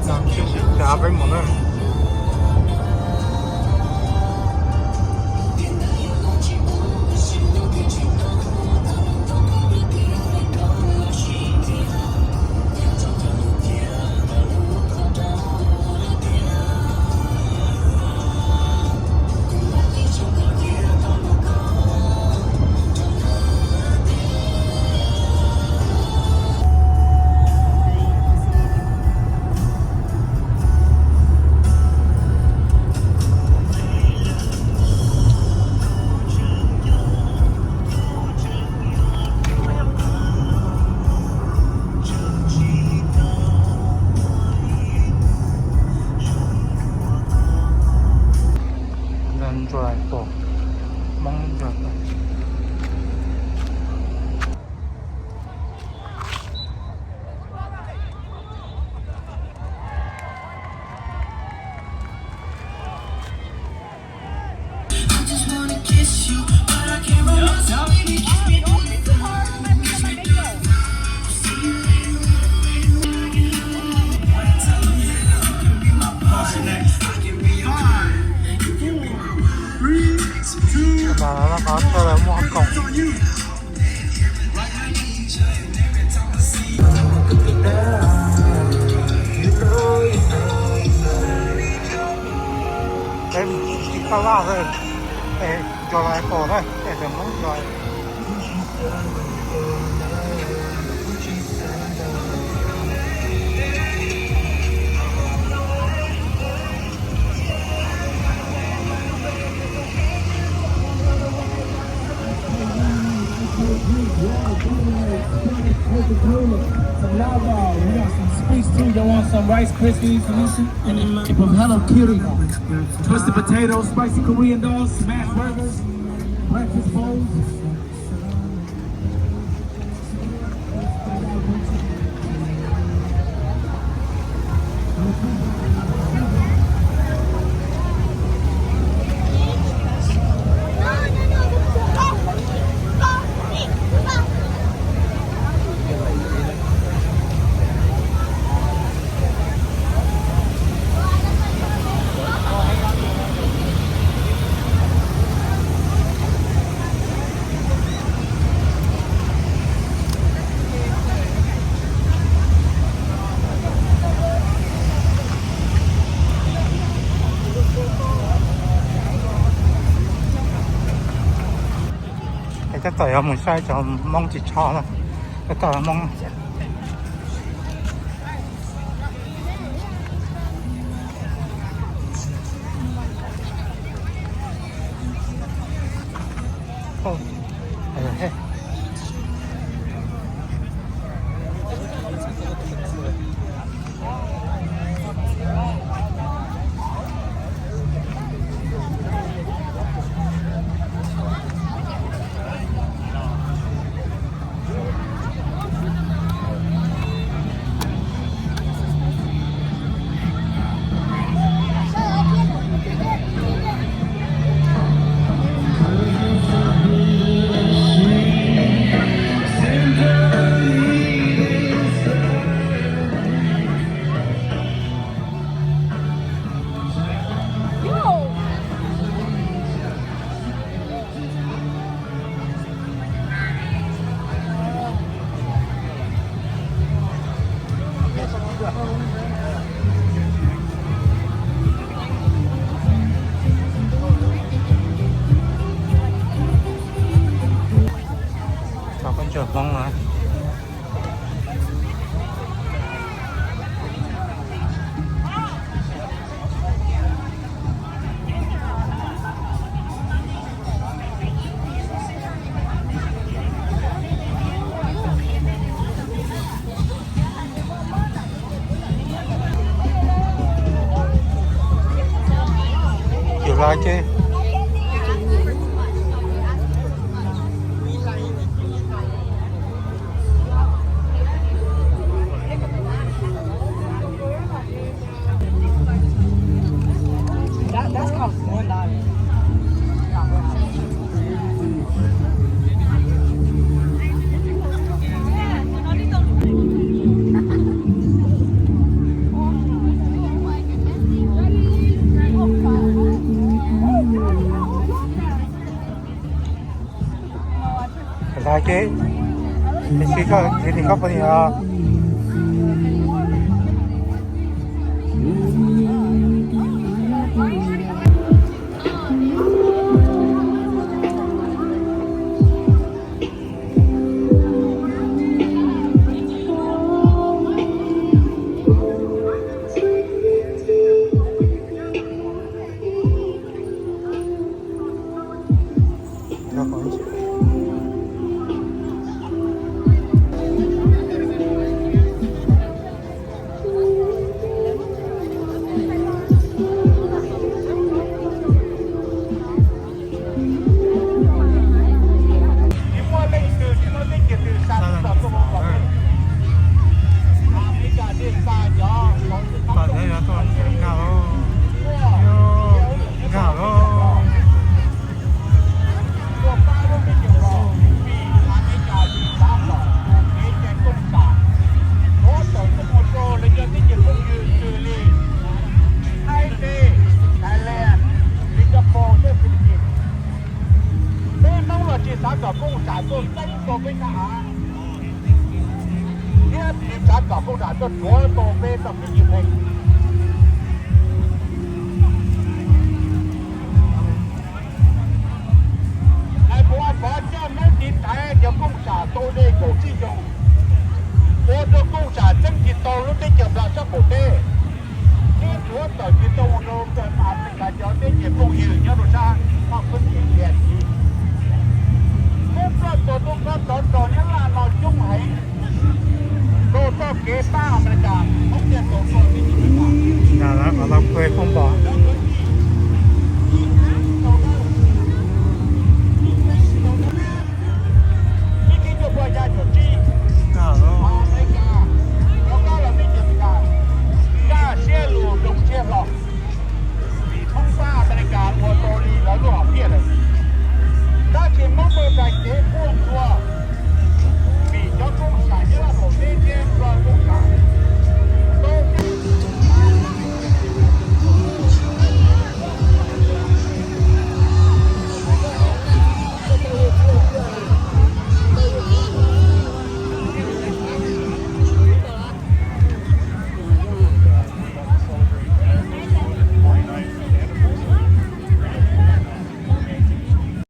Sib sib cav peb mus na. Ntsuag tuag, Hmoob ntsuag tuag. Ntawm no qhov chaw lawv muag koom. Peb mus tsis tau laj, es nco lawv pom na, es lawv muab nco. Some Lava, we got some sweets too. Y'all want some Rice Krispies, some, some Hello Kitty, twisted potatoes, spicy Korean dolls, smash burgers, breakfast bowls. Es tab tom yuav mus saib cov Hmoob ris tsho na. Tab tom Hmoob. Cov koj ntsaum Hmoob na. Cov laj ces Ces, ces koj, ces koj poj niam os. Tsis muaj leej twg tsis muaj teb chaws twg xa tub rog tuaj mus kom peb. Amelikas thiaj xa cov, kom teb chaws nkag los, nkag los. Tuaj pab lub teb chaws Nplog, vim Amelikas tsis xav kom kev cai kooj sam tuav tawm tuaj mus rau lawv cov teb chaws phooj ywg xws li Thaib teb, Thailand, Singapore thiab Philippines. Peb Hmoob los tsis xav kom kooj sam tuaj txeeb tau peb thaj av, thiab tsis xav kom kooj sam tuaj tuav tau peb txoj kev ywj pheej. Nais phoo Vaj Pov coj Hmoob tiv thaiv cov kooj sam tau li kaum tsib xyoo, ua rau kooj sam txeeb tsis tau lub teb chaws Nplog sab